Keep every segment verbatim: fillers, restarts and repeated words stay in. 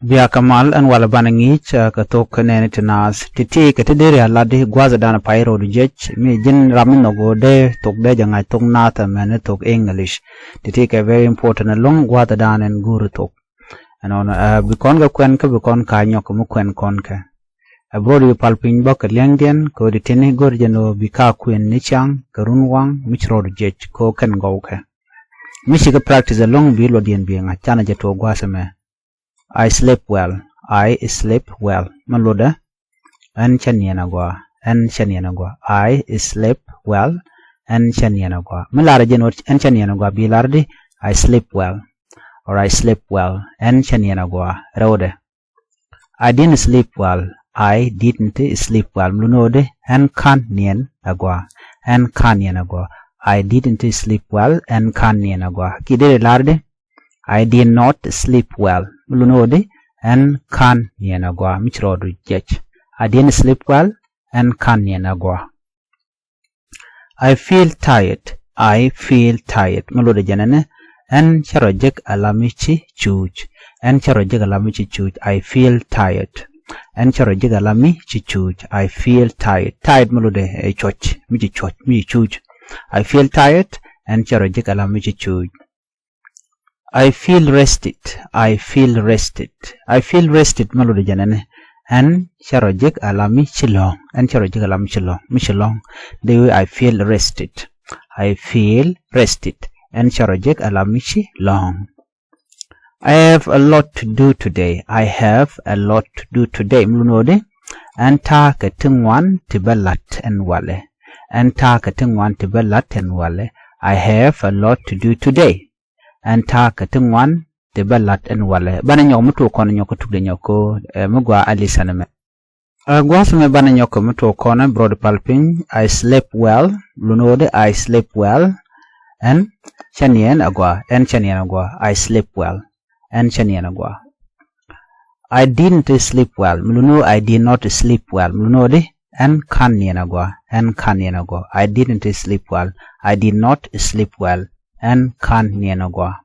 Bia kɛ mal ɛn walɛ banɛ ŋi̱i̱c kɛ thok nɛɛni ti naath ti̱ti̱ kɛ ti deri a latdi gua̱a̱th dan pay ro̱o̱du jiɛc mi ji̱n ram mi nhɔk ɣöö dee thok dee jɛ ŋa̱c thok naath ɛmɛn ni thok English. Ti̱ti̱ kɛ very important ɛlɔ̱ŋ gua̱a̱th dan ɛn go̱o̱ri thok. Ɛnɔnɔ bi kɔn kɛ kuɛn kä bi kɔn ka nyɔk mi kuɛn kɔn kɛ. Ɛ bi rɔɔdu pal piny bä kɛ liɛŋdiɛn kɛ ɣöö di tini go̱r jɛn ɣöö bi ka kuën ni ciaŋ kɛ run waŋ mi ci rɔɔdu jiɛc kɛ ɣöö kɛn gɔw kɛ. Mi cikɛ practice ɛlɔ̱ŋ bi luɔtdiɛn bi ŋa̱c canɛ jɛ tuɔɔk gua̱a̱th ɛmɛ. I sleep well. I sleep well. Mi lotdɛ ɛn cä niɛn agɔaa. Ɛn cä niɛn agɔaa. I sleep well. Ɛn cä niɛn agɔaa. Mi larɛ jɛn ɣöö ɛn cä niɛn agɔaa bi lar di I sleep well. Or I sleep well. Ɛn cä niɛn agɔaa. Rɛwdɛ. I didn't sleep well. I didn't sleep well. Mi luni ɣöö di ɛn /ka̱n niɛn agɔaa. Ɛn /ka̱n niɛn agɔaa. I didn't sleep well. Ɛn /ka̱n niɛn agɔaa. Kiɛ deri lar di I did not sleep well. Mi luni ɣöö di ɛn /ka̱n niɛn agɔaa mi ci rɔɔdu jiɛc. I didn't sleep well. Ɛn /ka̱n niɛn agɔaa. I feel tired. I feel tired. Mi lotdɛ jɛn ɛn ɛn cä rɔ jek ala mi ci cuuc. Ɛn cä rɔ jek ala mi ci cuuc. I feel tired. Ɛn cä rɔ jek ala mi ci cuuc. I feel tired. Tired mi lotdɛ ɛ cuɔc mi ci cuɔc mi ci cuuc. I feel tired. Ɛn cä rɔ jek ala mi ci cuuc. I feel rested. I feel rested. I feel rested mi lotdɛ jɛn ɛn ɛn cä rɔ jek ala mi ci lɔ̱ŋ. Ɛn cä rɔ jek ala mi ci lɔ̱ŋ mi ci lɔ̱ŋ. Di ɣöö I feel rested. I feel rested. Ɛn cä rɔ jek ala mi ci lɔ̱ŋ. I have a lot to do today. I have a lot to do today. Mi luni ɣöö di ɛn ta̱a̱ kɛ ti ŋuan ti bä la̱t ɛn walɛ. Ɛn ta̱a̱ kɛ ti ŋuan ti bä la̱t ɛn walɛ. I have a lot to do today. Ɛn ta̱a̱ kɛ ti ŋuan ti bä la̱t ɛn walɛ. Banɛ nyɔk mi tuɔɔk kɔn nyɔk kä tukdɛ nyɔk kä ɛ mi gɔaa a lisan ɛmɛ. Ɛ gua̱a̱th ɛmɛ banɛ nyɔk kɛ mi tuɔɔk kɔn ɛ bi rɔɔdu pal piny. I sleep well. Luni ɣöö di I sleep well. Ɛn cä niɛn agɔaa. Ɛn cä niɛn agɔaa. I sleep well. Ɛn cä niɛn agɔaa. I didn't sleep well. Mi luni ɣöö I did not sleep well. Mi luni ɣöö di ɛn /ka̱n niɛn agɔaa. Ɛn /ka̱n niɛn agɔaa. I didn't sleep well. I did not sleep well. Ɛn /ka̱n niɛn agɔaa.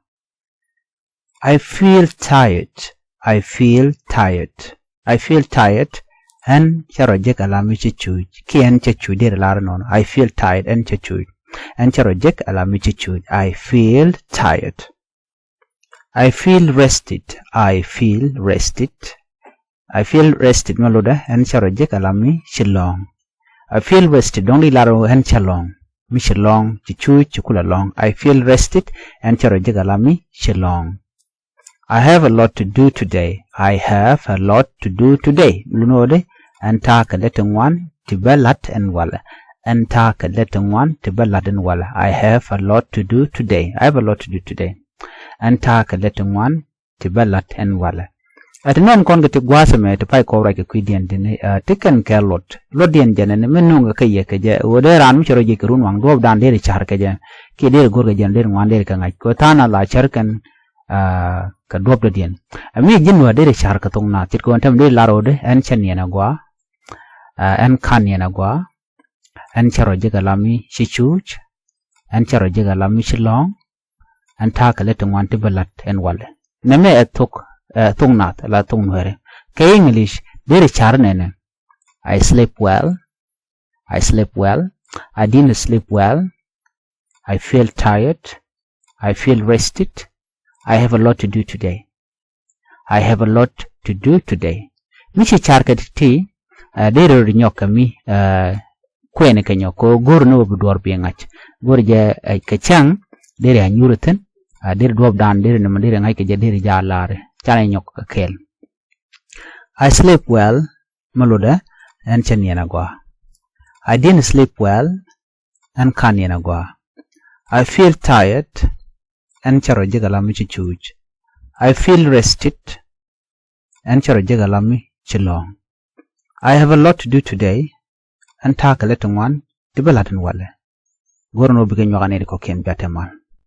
I feel tired. I feel tired. I feel tired. Ɛn cä rɔ jek ala mi ci cuuc. Kiɛ ɛn cä cuuc deri lar nɔnɔ. I feel tired. Ɛn cä cuuc. Ɛn cä rɔ jek ala mi ci cuuc. I feel tired. I feel rested. I feel rested. I feel rested mi lotdɛ ɛn cä rɔ jek ala mi ci lɔ̱ŋ. I feel rested dɔ̱ŋ di lar ɛn cä lɔ̱ŋ. Mi ci lɔ̱ŋ ci cuuc ci kulɛ lɔ̱ŋ. I feel rested. Ɛn cä rɔ jek ala mi ci lɔ̱ŋ. I have a lot to do today. I have a lot to do today. Mi luni ɣöö di ɛn ta̱a̱ kɛ lät ti ŋuan ti bä la̱t ɛn walɛ. Ɛn ta̱a̱ kɛ lät ti ŋuan ti bä la̱t ɛn walɛ. I have a lot to do today. I have a lot to do today. Ɛn ta̱a̱ kɛ lät ti ŋuan ti bä la̱t ɛn walɛ. Ɛ ti nɔn kɔn kɛ ti gua̱a̱th ɛmɛ ti pay kɔp ruac kɛ kui̱diɛn tini ɛ ti kɛn kɛ luɔt. Luɔtdiɛn jɛn ɛn mi nuŋ kɛ kɛ yɛ kɛ jɛ ɣöö dee raan mi cɛ rɔ jiɛc kɛ run waŋ duɔ̱ɔ̱pdan deri ca̱r kɛ jɛ. Kiɛ deri go̱r kɛ jɛn deri ŋuan deri kɛ ŋa̱c kɛ tha̱a̱ŋ na la cär kɛn ɛ kɛ duɔ̱ɔ̱pdädiɛn. Ɛ mi ji̱n wä deri ca̱r kɛ thok naath ce̱tkɛ ɣöö ɛn täämɛ deri lar ɣöö di ɛn cä niɛn agɔaa. Ɛ ɛn /ka̱n niɛn agɔaa. Ɛn cä rɔ jek ala mi ci cuuc. Ɛn cä rɔ jek ala mi ci lɔ̱ŋ. Ɛn ta̱a̱ kɛ lät ti ŋuan ti bä la̱t ɛn walɛ. Nɛmɛ ɛ thok ɛ thok naath ala thok nuɛɛri. Kɛ English deri ca̱r nɛnɛ. I sleep well. I sleep well. I didn't sleep well. I feel tired. I feel rested. I have a lot to do today. I have a lot to do today. Mi ci ca̱r kɛ ti̱ti̱ ɛ deri rɔ nyɔk kɛ mi ɛ kuɛn kɛ nyɔk kɛ go̱r ni wä bi duɔr bi ŋa̱c. Go̱r jɛ ɛ kɛ cäŋ deri a nyuur thi̱n. Ɛ deri duɔ̱ɔ̱pdan deri ni ma deri ŋa̱c kɛ jɛ deri jɛ a la̱r canɛ nyɔk kɛ kɛɛl. I sleep well. Mi lotdɛ ɛn cä niɛn agɔaa. I didn't sleep well. Ɛn /ka̱n niɛn agɔaa. I feel tired. Ɛn cä rɔ jek ala mi ci cuuc. I feel rested. Ɛn cä rɔ jek ala mi ci lɔ̱ŋ. I have a lot to do today. Ɛn ta̱a̱ kɛ lät ti ŋuan ti bä la̱t ɛn walɛ. Go̱r ni wä bikɛ nyuak a nɛy ti kɔ̱kiɛn bia te mal.